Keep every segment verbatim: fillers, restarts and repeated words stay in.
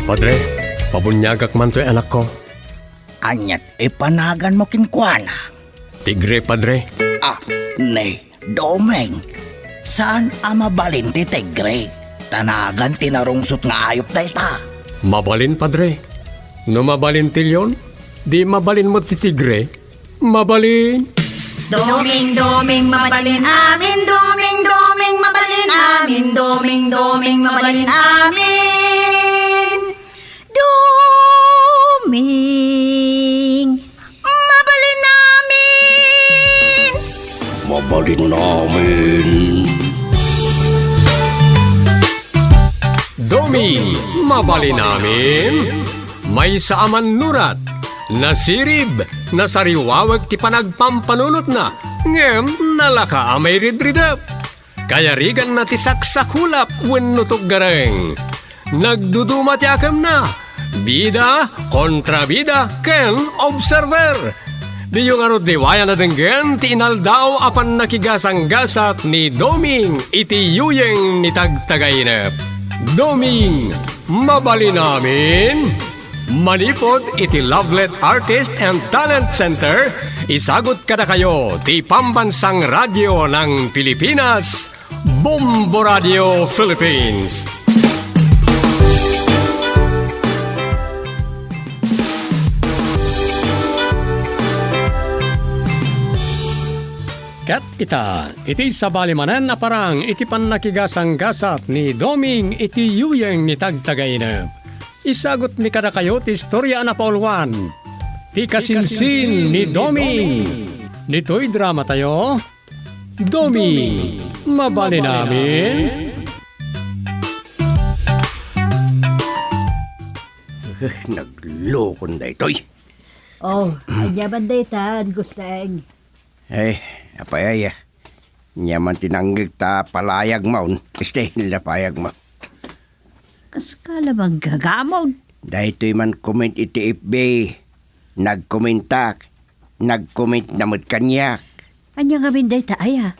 Padre, pabuniagak man toy anakko. Aniat ipanaganmo kenkuana? Tigre, Padre. Ah, ni Doming, saan a mabalin ti tigre? Ta nagan ti narungsot nga ayup dayta. Mabalin, Padre. No mabalin ti leon, di mabalin met ti tigre. Mabalin. Doming, Doming, mabalin amin. Doming, Doming, mabalin amin. Doming, Doming, mabalin amin. Doming, mabalin amin. Mabalin amin. Doming, mabalin amin. Maysa a mannurat, nasirib, nasariwawek ti panagpampanunotna, ngem nalaka a mairidridep. Kayariganna ti saksakulap wenno tuggareng. Nagduduma ti akemna, bida, kontrabida, ken observer. Diyo ngarud liwayan a denggen ti inaldaw a pannakigasanggasat ni Doming iti yuyeng ni Tagtagainep. Doming, mabalin amin? Manipud iti Lovelet Artist and Talent Center, isagut kadakayo ti Pambansang Radyo ng Pilipinas, Bombo Radio Philippines. Ket ita, iti sabali manen a parang iti pannakigasanggasat ni Doming iti yuyeng ni Tagtagainep. Isagutmi kadakayo ti istorya a napauluan, ti kasinsin ni Doming. Ditoy dramatayo, Doming, mabalin amin? Naglokon daytoy. Oh, ania man daytan, Gusteng? Ay, apay aya? Ania man ti nangngeg ta palayagmon, este, lapayagmo. Kaskala manggagamon? Daytoy man comment iti F B. Nagkomentak, nagcommentna met kaniak. Ania ngamin dayta aya?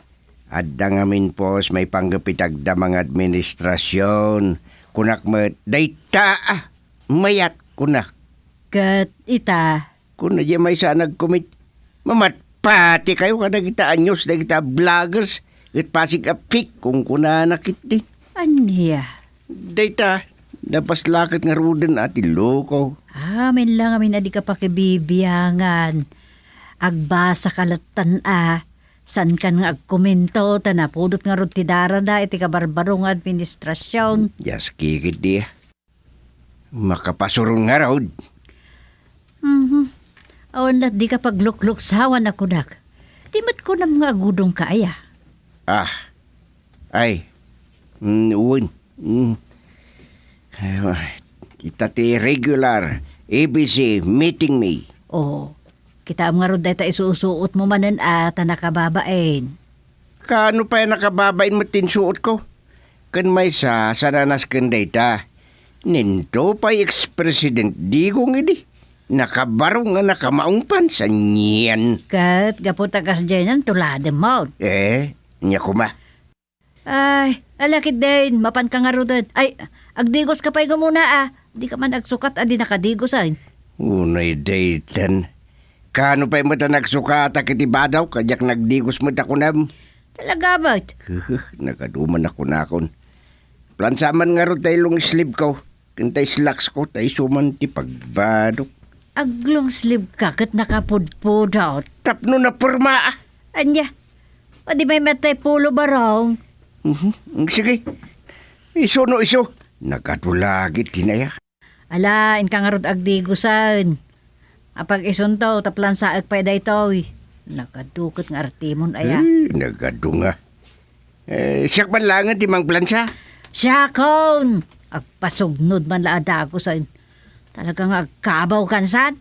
Adda ngamin post maipanggep iti agdama nga administrasyon. Kunak met, dayta, ah, mayat, kunak. Ket ita? Kuna diay maysa a nagcomment, mamatpatikayo kadagita a news dagita a vloggers, ket pasig a fake, kunkunana ketdi. Ania? Dayta, napaslaket ngaruden a ti loko. Amin la ngamin a dika pakibibiangan. Agbasaka lattan a, saankan nga agkomento ta napudot ngarud ti darana iti kabarbaro nga administrasyon. Diak ketdi. Makapasuron ngarud. Mhm. Awan lat dika paglukluksawan a kunak. Di met kunam nga agudongka aya? Ah. Ay. Mm, wen. Mm. Ay, ita ti regular A B C meeting mi. Oh, kitaem ngarud dayta isusuotmo manen a ta nakababain. Kaano pay a nakababain met ti insuotko? Ken maysa, saan a nasken dayta. Ninto pay ex-President Digong idi. Nakabarong nga nakamaungpan, saan nian? Ket gapu ta kasdiay nan tuladem, Maud. Eh, ania koma? Ay, ala ketdin, mapanka ngaruden. Ay, agdigoska pay gumuna, a. Dika man agsukat a di nakadigosen. Unay daytan. Kaano pay met a nagsukatak iti badawko, diak nagdigos met a kunam? Talaga met? Huh, nagadu man a kunakon. Plansa man ngarud tay long sleeve ko, ken tay slacks ko, ta isu man ti pagbadok. Ag-long sleeve ka ket nakapudpudot. Tapno naporma, a. Ania? O di may met tay polo barong? Mhm. Sige. Isu no isu. Nagadu la ketdin aya. Ala, inka ngarud agdigosen. Apag-isunto, ta plansaek pay daytoy. Nagadu ket nga artimon aya. Eh, nagadu nga. Eh, siak man laengen ti mangplansa. Siakon! Agpasugnod man la a dagosen. Talaga nga agkabaw kansan.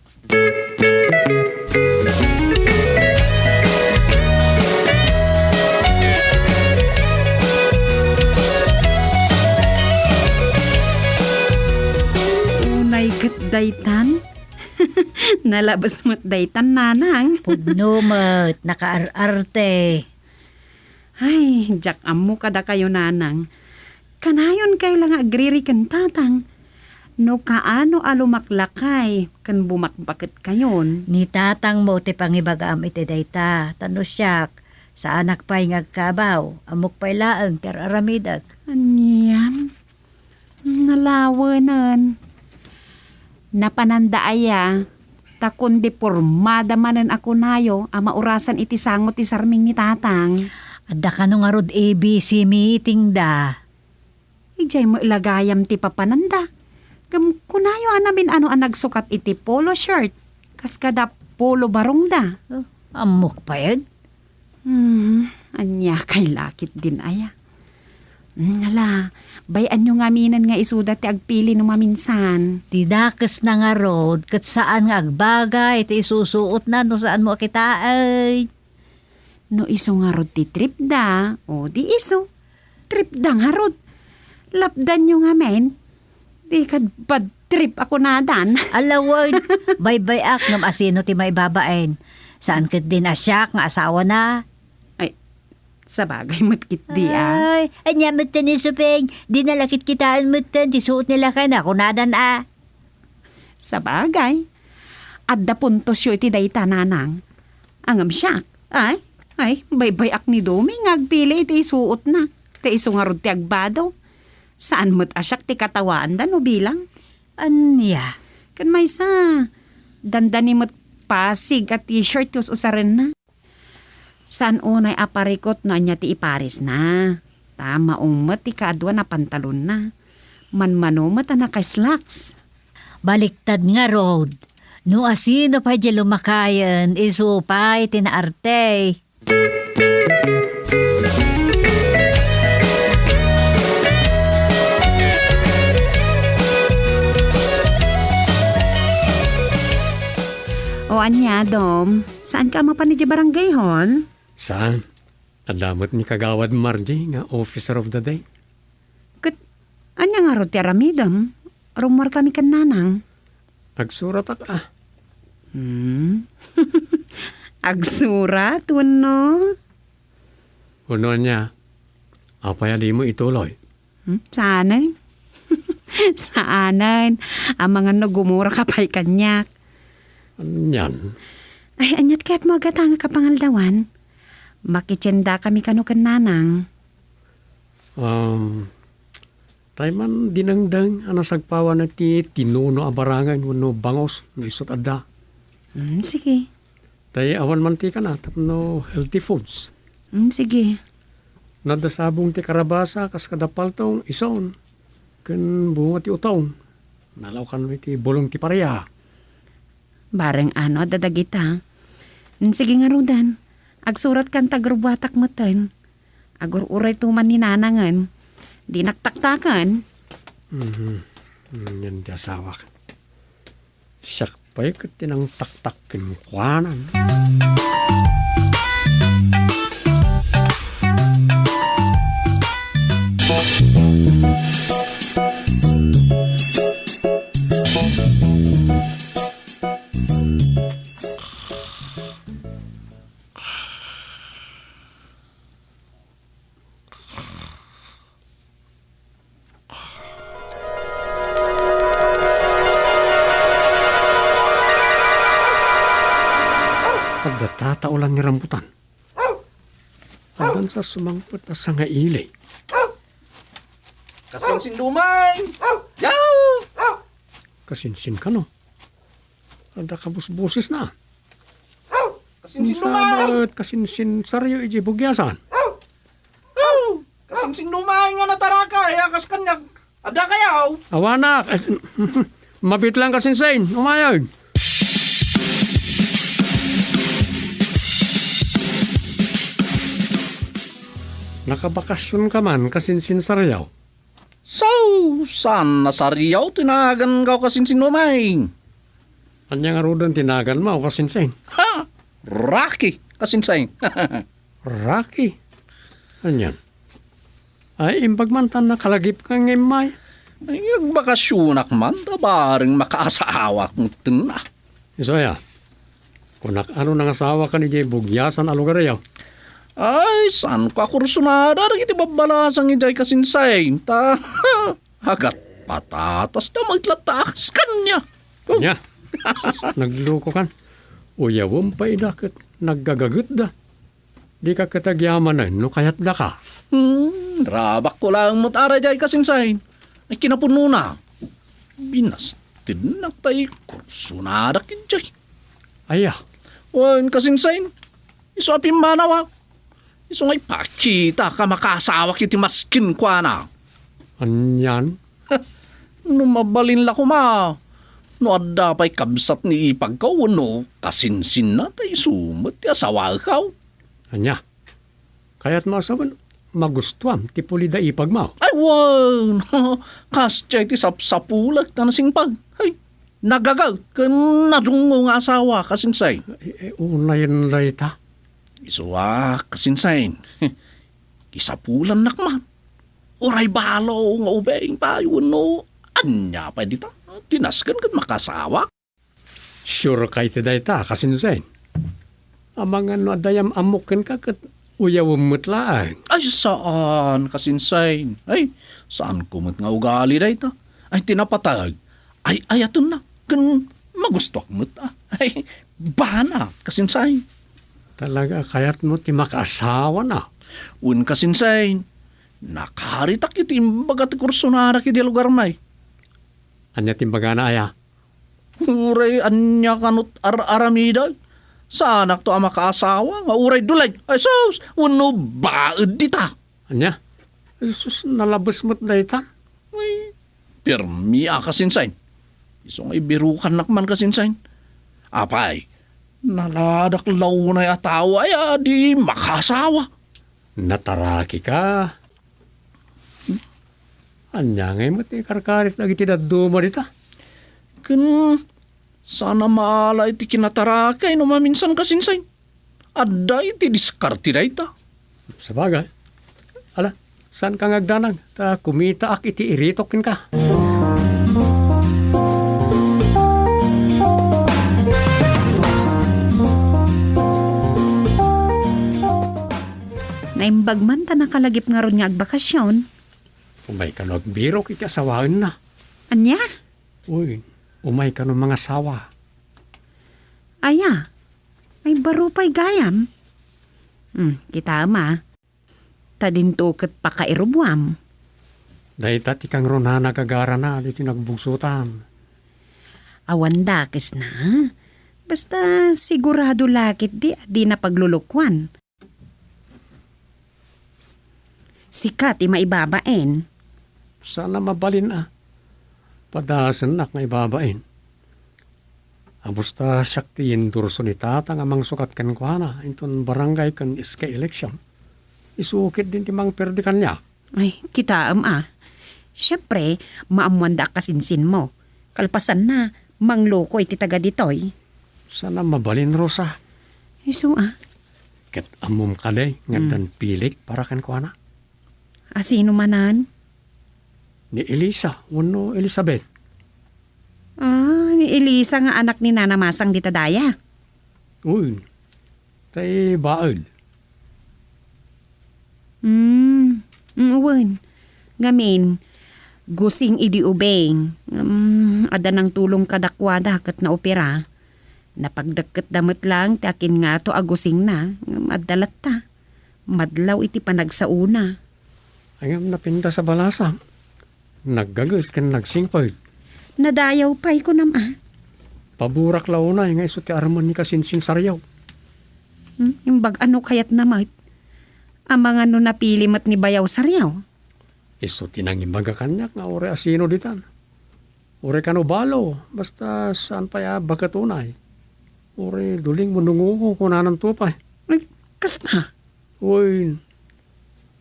Unay ket daytan? Nalabes met daytan, nanang. Pudno met, nakaar-arte. Ay, diak ammo kadakayo, nanang. Kanayonkayo la nga agriri ken tatang. No kaano a lumaklakay ken bumakbaketkayon? Ni tatangmo ti pangibagaam iti dayta, ta no siak, saanak pay nga agkabaw, ammok pay laeng ti ar-aramidek. Anian? Nalawenen. Napananda aya, ta kundi pormada manen a kunayo a maurasan iti sango ti sarming ni tatang. Adda kano ngarud A B C meeting da. Idiay met la gayam ti papananda. Ngem kunayo a namin-ano a nagsukat iti polo shirt, kas kada polo barongda. Oh, ammok pay ed? Hmm, ania kay lakit din aya? Hmm, ala, bay-anyo ngaminen nga isuda ti agpili no maminsan. Ti dakesna ngarud, ket saan nga agbaga iti isusuotna no saanmo a kitaen. No isu ngarud ti tripda, o di isu. Tripda ngarud. Lapdanyo ngamin. Di kad bad trip a kunadan. Alawen, baybay-ak ngem asino ti maibabain? Saan ketdin a siak nga asawana? Ay, sabagay met ketdi a. Ay, ania metten ni Suping? Di na la kitkitaen metten ti suot ni lakayna, kunadan a. Sabagay, adda puntosyo iti dayta, nanang. Ngem siak, ay, ay, baybay-ak ni Domi nga agpili iti isuotna. Ta isu ngarud ti agbado. Saan met a siak ti katawaanda no bilang. Ania? Ken maysa, dandani met pasig a t-shirt ti us-usarenna. Saan unay a parikot no ania ti iparisna. Ta maong met ti kaaduan a pantalonna. Manmano met a naka-slacks. Baliktad ngarud. No asino pay diay lumakayen, isu pay ti naarte. O ania, Dom? Saanka a mapan idiay barangay hall? Saan? Adda met ni Kagawad Margie nga officer of the day. Ket ania ngarud ti aramidem? Rummuarkami ken nanang. Agsuratak a. Hmm? Agsurat wenno? Wenno ania? Apay a dimo ituloy? Hmm? Saanen? Saanen. Amangan no gumuraka pay kaniak. Anian? Ay, aniat kayatmo a gatangek a pangaldawan? Makitiendakami kano ken nanang. Um, tay man dinengdeng a nasagpawan ti tinuno a barangen wenno bangus no isut adda. Hmm, sige. Tay awan mantikana tapno healthy foods. Hmm, sige. Nadda sabong ti karabasa kas kada paltong, ison, ken bunga ti utong. Nalaw kano iti bulong ti paria. Bareng ano adda dagita. Hmm, sige ngaruden. Agsuratkan ta agrubbuatak metten. Agur-urayto man ni nanangen. Dinak taktaken. Mhm. Hmm, yan ti asawak. Siak pay ket ti nangtaktak kenkuana. Adda tataulan ni rambutan. Addan sa sumangpet a sangaili. Kasinsin dumay! Yaw! Kasinsin kano? Adda kabusbosesna. Kasinsin dumay! Kasinsin sario iti bugiasan. Kasinsin dumay nga nataraka, ya kas kaniak. Adda kayaw? Awanak. Mabit lang kasinsin. Umayon. Nakabakasyon ka man, kasinsin sario. Sao, saan a sario ti naganko kasinsin umay? Ania ngaruden ti naganmo, kasinsin? Ha! Rocky, kasinsin. Rocky? Anian? Ay, imbag man tan nakalagipka nga immay. Ay, agbakasyonak man, ta bareng makaasawak metten a. Isu aya, kunak ano nangasawakan idiay bugiasan a lugar aya? Ay, saanko a kursunada dagiti babbalasang idiay kasinsin, ta agatko. Patatas da met latta a kas kaniak. Ania? Sus, naglukokan. Uyawem pay ida ket naggagagetda. Dika ket agyamanen no kayatdaka. Hmm, rabakko laeng met ara idiay, Kasinsain. Ay, kinapunona, binastednak ta ikursonadak idiay. Aya? Wen, Kasinsain, isu a pimmanawak. Isu nga ipakita ka makaasawak iti maskin kuana. Anian? No mabalin la koma, no adda pay kabsat ni ipagko wenno kasinsinna, ta isu met ti asawaek. Ania? Kayatmo a sawen, magustuam ti pulida ipagmo? Ay, wen! Kasdiay ti sapsapulek ta nasingpag. Ay, nagaget ken nadungngo nga asawa, Kasinsain. Eh, eh, unayen dayta. Isu a, Kasinsain. Isapulannak man. Uray balo nga ubing pay wenno ania pay dita. Ti nasken ket makaasawak. Sure ka iti dayta, Kasinsain? Amangan no adda yam-ammok kenka ket uyawem met laeng. Ay, saan, Kasinsain. Ay, saanko met nga ugali dayta. Ay, ti napateg, ay-ayatennak ken magustuak met, a. Ay, bana, Kasinsain. Talaga, kayatmo ti makaasawana? Wen, Kasinsain. Nakaritak iti imbaga ti kursonadak idiay lugarmi. Ania ti imbagana, aya? Uray ania kano ti ar-aramidek. Saanakto a makaasawa nga uray duleg. Ay sus, wenno baed dita. Ania? Ay sus, nalabes met dayta. Ay, pirmi a, Kasinsain. Isu nga ibirukannak man, Kasinsain. Apay, naladak la unay a tao aya a di makaasawa. Natarakika. Ania ngay met ti karkarit dagiti dadduma dita? Ken saan a maala iti kinatarakay no maminsan, Kasinsain. Adda iti diskarte dayta. Sabagay. Ala, saanka nga agdanag, ta kumitaak iti iritok kenka. Naimbag man ta nakalagip ngarud nga agbakasyon. Umay kano agbirok iti asawaenna. Ania? Uy, umay kano mangasawa. Aya, ay baro pay gayam. Hmm, kitaem a. Ta dinto ket pakairuboam. Dayta ti kangrunana gagarana ditoy nagbugsotan. Awan dakesna. Basta sigurado la ketdi a dina paglulukoan. Sika ti maibabain. Saan a mabalin a. Padasennak nga ibabain. Abusta siak ti endorso ni Tatang a mangsukat kenkuana inton barangay ken S K election. Isu ketdin ti mangperdi kaniak. Ay, kitaem a. Siempre, maammoanda a kasinsinmo. Kalpasanna, mangloko iti taga ditoy. Saan a mabalin, Rosa. Isu a. Ket ammom kadi nga Hmm. addan pilik para kenkuana? A sino manen? Ni Elisa wenno Elizabeth. Ah, ni Elisa nga anak ni Nana Masang dita daya. Uy, tay baed. Hmm, mm, wen. Ngamin, gusing idi ubing. Hmm, adda nangtulong kadakuada ket naopera. Napagdekketda met laeng ti akin ngato a gusingna, ngem adda latta. Madlaw iti panagsaona. Ay, ngem napintas a balasang. Naggaget ken nagsingpet. Nadayaw pay, kunam a. Paburak la unay nga isu ti armen ni kasinsin Sariaw. Hmm, imbag-a no kayatna met. Amangan no napili met ni Bayaw Sariaw. Isu ti nangibaga kaniak nga uray asino ditan. Uray kano balo, basta saan pay a baket unay. Uray duling wenno nguko, kunananto pay. Ay, kasna? Wen,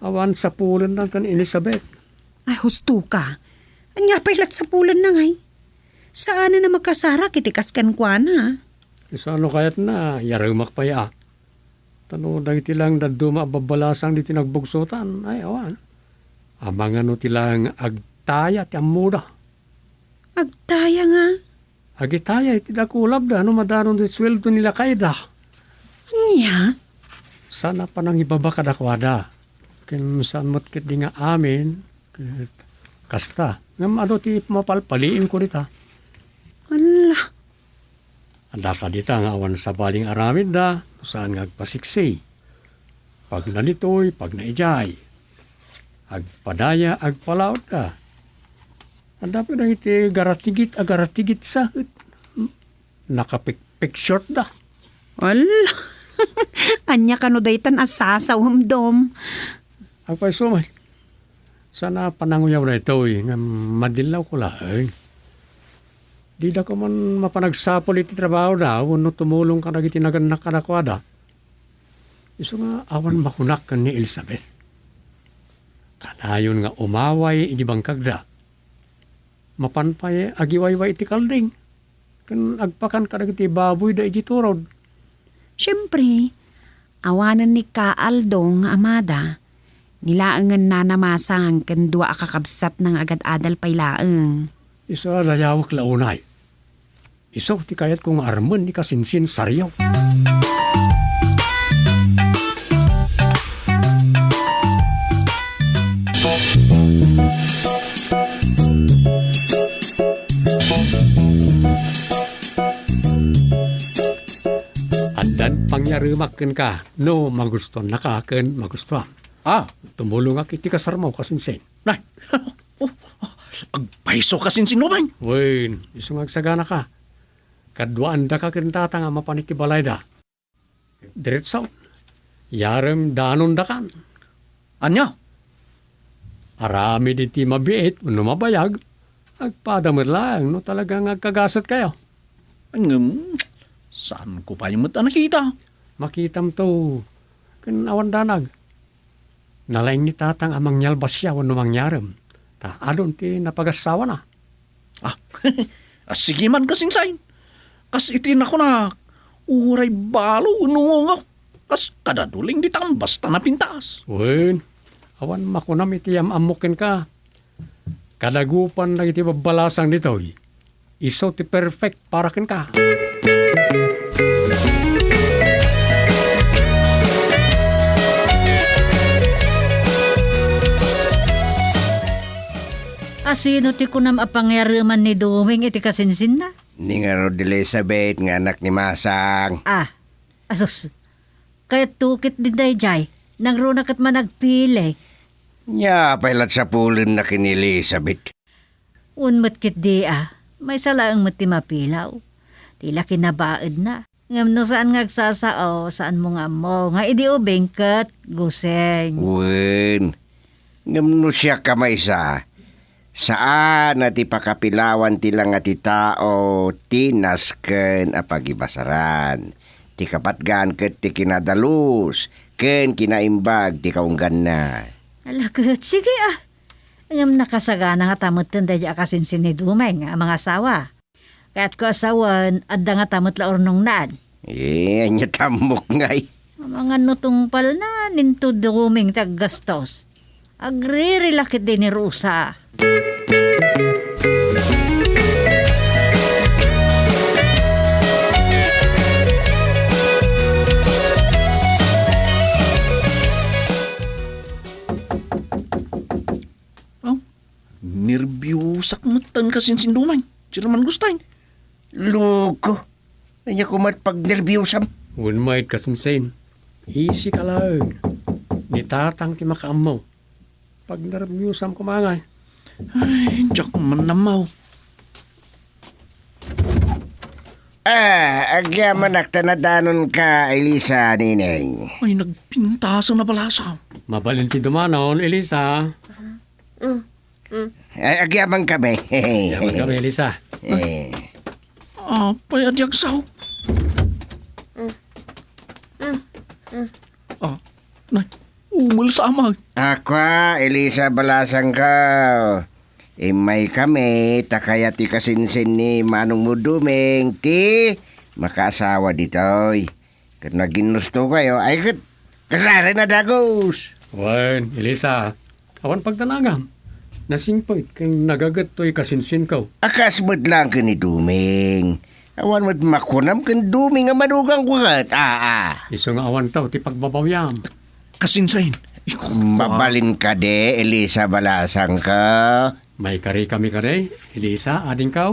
awan sapulenna ken Elizabeth. Ay, husto ka. Ania pay lat sapulenna ngay? Saanen a makasarak iti kas kenkuana. Saan no kayatna, yaremak pay a. Ta no dagiti laeng dadduma a babbalasang ditoy nagbugsotan, ay awan. Amangan no ti laeng agtaya ti ammoda. Agtaya nga? Agitaya iti dakulabda no madanon ti sueldo ni lakayda. Ania? Saan a panangibaba kadakuada. Ken saan met ketdi nga amin, ket Kasta, ngem adu ti mapalpaliimko dita. Ala. Adda kadita nga awan sabali nga aramidda, no saan nga agpasiksi. Pagna ditoy, pagna idiay. Agpadaya, agpalautda. Adda pay dagiti garatigit, agaratigit sa, nakapikpiksurtda. Ala. Ania kano daytan a sasawem, Dom? Agpayso met. Saan a pananguyawda daytoy, ngem madillawko laeng. Dida koma mapan agsapul iti trabahoda wenno tumulong kadagiti nagannak kadakuada. Isu nga awan makunak ken ni Elizabeth. Kanayon nga umaway idi bangkagda. Mapan pay agiwayway iti kalding ken agpakan kadagiti baboyda iti turod. Siempre, awanen ni Ka Aldo nga amada, ni laengen Nana Masang ken dua a kakabsatna nga agad-adal pay laeng. Isu a dayawek la unay. Isu ti kayatko nga armen ni Kasinsin Sario. Addan pangyaremak kenka no magustuannaka ken magustuam. Ah. Tumulongak iti kasarmo, Kasinsin. Nay, oh, agpayso, Kasinsin, no, bay? Wen, isu nga agsaganaka. Kaduaandaka ken tatang a mapan iti balayda. Diretso. Yarem danondakan. Ania? Aramid iti mabiit wenno mabayag, agpada met laeng no talaga nga agkagasatkayo. Ngem, saanko pay met a nakita? Makitamto ken awan danag. Nalaing ni tatang a mangyalbasya wenno mangyarem, ta adun ti napagassawana. Ah, ah, sige man, Kasinsin. Kas iti nakunak, uray balo wenno ngungaw. Kas kadaduling ditan basta napintas. Wen, awan makunam iti am-ammok kenka. Kadagupan dagiti babbalasang ditoy. Isu ti perfect para kenka. A, sino ti kunam a pangyareman ni Duming iti kasinsinna? Ni ngarud Elizabeth nga anak ni Masang. Ah, asus. Kayatto ketdi daydiay. Nangruna ket managpili. Nia pay lat sapulenna ken ni Elizabeth? Wen met ketdi a, maysa laeng met ti mapilaw. Ti la kinabaedna. Ngem no saan nga agsasao, saanmo nga ammo nga idi ubing ket guseng. Wen, ngem no siak a maysa, saan a ti pakapilawan ti langa ti tao ti nasken a pagibasaran. Ti kapatgan ket ti kinadalus ken kinaimbag ti kaungganna. Ala ket, sige a. Ngem nakasagana ngata metten daydiay a kasinsin ni Dumeng a mangasawa. Kayatko a sawen, adda ngata met la urnongnan. Eh, ania ti ammok ngay? Amangan no tungpalna, ni Dumeng ti aggastos. Agririla ketdi ni Rosa. Oh, nerbiosak metten kasinsin Dumeng. Chairman Gustin. Loko. Ania koma ti pagnerbiosam? Wen met kasinsin. Easy ka laeng. Ni Tatang ti makaammo. Pagnerbiosam koma ngay. Ay, diak man nammaw. Ah, agyamanak ta nadanonka, Elisa, Nineng. Ay, nagpintasen a balasang. Mabalin ti dumanon, Elisa. Mm, mm. Ay, agyamankami. Agyaman kami, Elisa. Eh. Apay a di agsao? Mm. Mm. Mm. Ah, nay, umel sa amag. Akua, Elisa, balasangko. Immaykami, ta kayat ti kasinsin ni Manongmo Dumeng ti makaasawa ditoy. Ket no aginnustokayo, ay ket kasarena dagus. Wen, Elisa, awan pagdanagam. Nasingpet ken nagaget toy kasinsinko. A kas met laeng ken ni Dumeng. Awan met makunam ken Dumeng a madugang ko ket. Ah, ah. Isu nga awan taw ti pagbabawiam. Kasinsin. Iku-, Mabalin kadi, Elisa, balasangko. Maikarikami kadi, Elisa, adingkaw?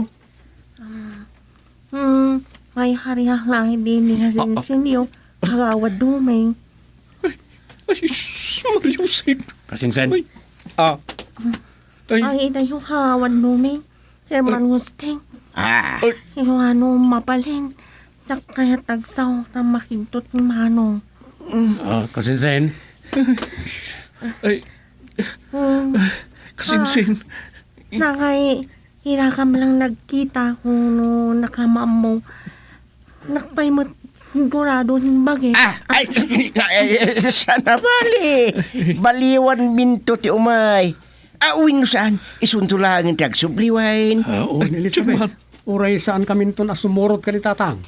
Ah, hmm, maikariak laeng dini nga Ah, ah. sinsinyo, Kagawad Doming. Ay, ay, sus, Maria Jose. Kasinsin. Ay, ah. Ay. Ay, idayo, Kagawad Doming. Sir Ay. Manusting. Ah. Ay. Iwano mapalin. Diak kayat agsaw ta makigtot ni Manong. Ah, kasinsin. Ay. Hmm. Kasinsin. Ah, nakay, irakam lang nagkita kuno nakamaammo. Nakpay met sigurado ning bagik. Ah, ay, ay, ay, sana bali. Baliwan minto ti umay. Ah, wenno saan, isunto laengen ti agsubli, wen? Ah, oo, Elizabeth. Tiyan man. Uray saan kaminton a sumurot kadi, Tatang.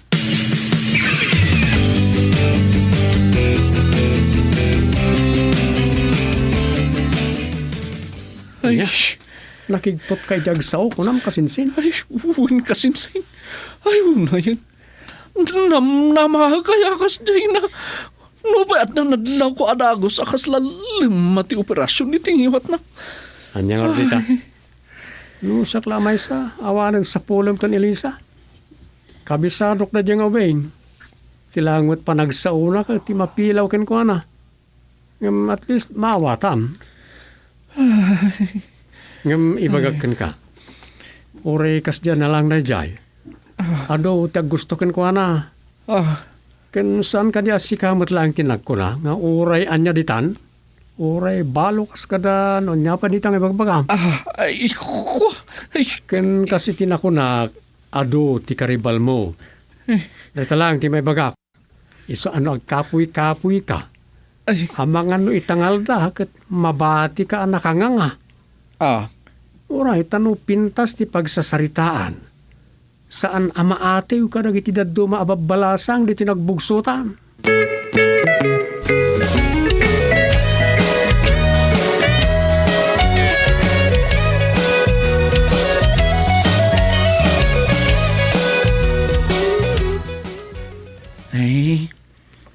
Ay. Ania? Nakigtot ka iti agsao, kunam, kasinsin? Ay, wen, kasinsin. Ay, unayen. Namnama kaya kas dayna. Nupay adda nadlawko a dagus a kasla lemma ti operasion iti ngiwatna. Ania ngarud dita? Ay. No siak la a maysa, awanen sapulem ken Elisa. Kabisadok daydiay nga ubing. Ti laeng met panagsaona ket ti mapilaw kenkuana. Ngem at least maawatam. Ay. Ngem ibagak Ay. kenka. Uray kasdiay a nalaeng daydiay. Ah. Adu ti aggusto kenkuana. Ah. Ken saan kadi a sika met laeng ti nagkuna nga uray ania ditan? Uray balo kas kada no ania pay dita nga ibagbagam? Ah, ay, ko, ay. Ken kas iti nakunak, adu ti karibalmo. Eh. Dayta laeng ti maibagak. Isu a no agkapuy-kapuyka. Ay. Amangan no itangalda ket mabatika a nakanganga. Ah. Uray ta no pintas ti pagsasaritaan, saan a maatiw kadagiti dadduma a babbalasang ditoy nagbugsotan. Ay,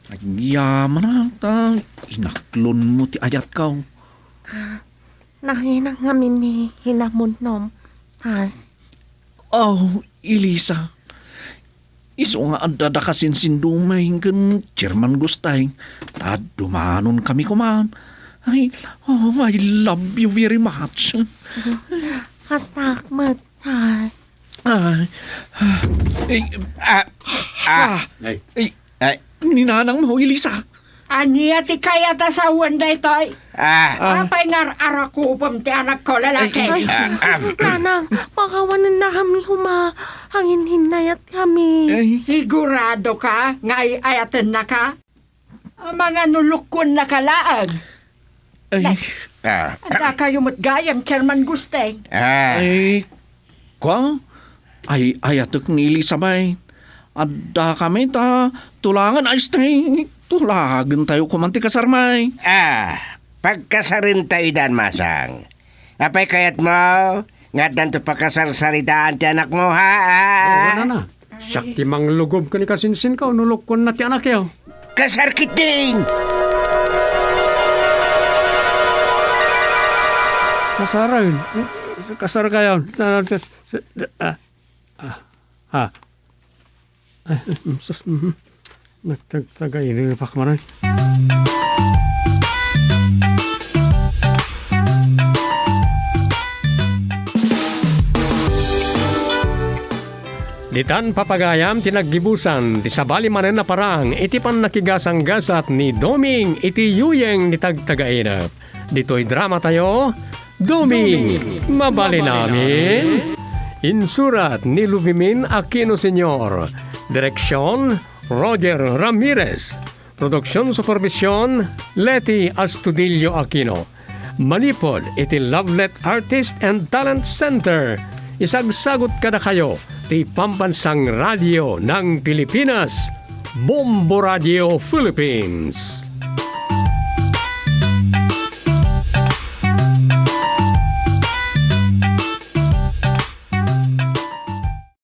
agyamanak ta inaklonmo ti ayatko. Ah, nakinak ngamin ni hinamutnom, Tas. Oh, Elisa. Isu nga adda da kasinsin Doming ken Chairman Gusteng, ta dumanonkami koma. Ay, oh, I love you very much. Kastak met, Tas. Ay, ah, eh, ah, ah, Ay. eh, Ay. Ni nanangmo, Elisa. Ania ti kayat a sawen daytoy? Ah. Ah. Apay nga ar-arakupem ti anakko lalaki? Ay, ay, ah, ah. Nanang, pakawanennakami koma. Anginhinnayat kami. Ay. Sigurado ka nga ay-ayatennaka? Amangan no lukkuennaka laeng. Ay. Nay, ah, adda kayo met gayam, Chairman Gusteng. Ah. Ay, kua? Ay, ayatek ni Elizabeth. Adda kami ta tulangen a istek. Tulagen tayo kuman ti kasarmay. Ah, pagkasarentayo idan, Masang. Apay kayatmo nga addanto pakasarsaritaan ti anakmo, ha? Ah? Oo, nana. Siak ti manglugob ken ikasinsinko no lukkuenna ti anakyo. Kasar ketdin! Kasaren. Eh, kasar kayo. Na, na, kas-, sa, ah, ah, ah. Ay, mm, sus, mhm. Nagtagtagairepak manen. Ditan papagayam ti naggibusan ti sabali manen a parang iti pannakigasanggasat ni Doming iti yuyeng ni Tagtagainep. Ditoy dramatayo, Doming, Doming, mabalin amin. Insurat ni Luvimin Aquino Senior. Direksyon, Roger Ramirez. Produksion supervision, Leti Astudillo Aquino. Manipud iti Lovelet Artist and Talent Center, isagsagut kadakayo ti Pambansang Radio ng Pilipinas, Bombo Radio Philippines.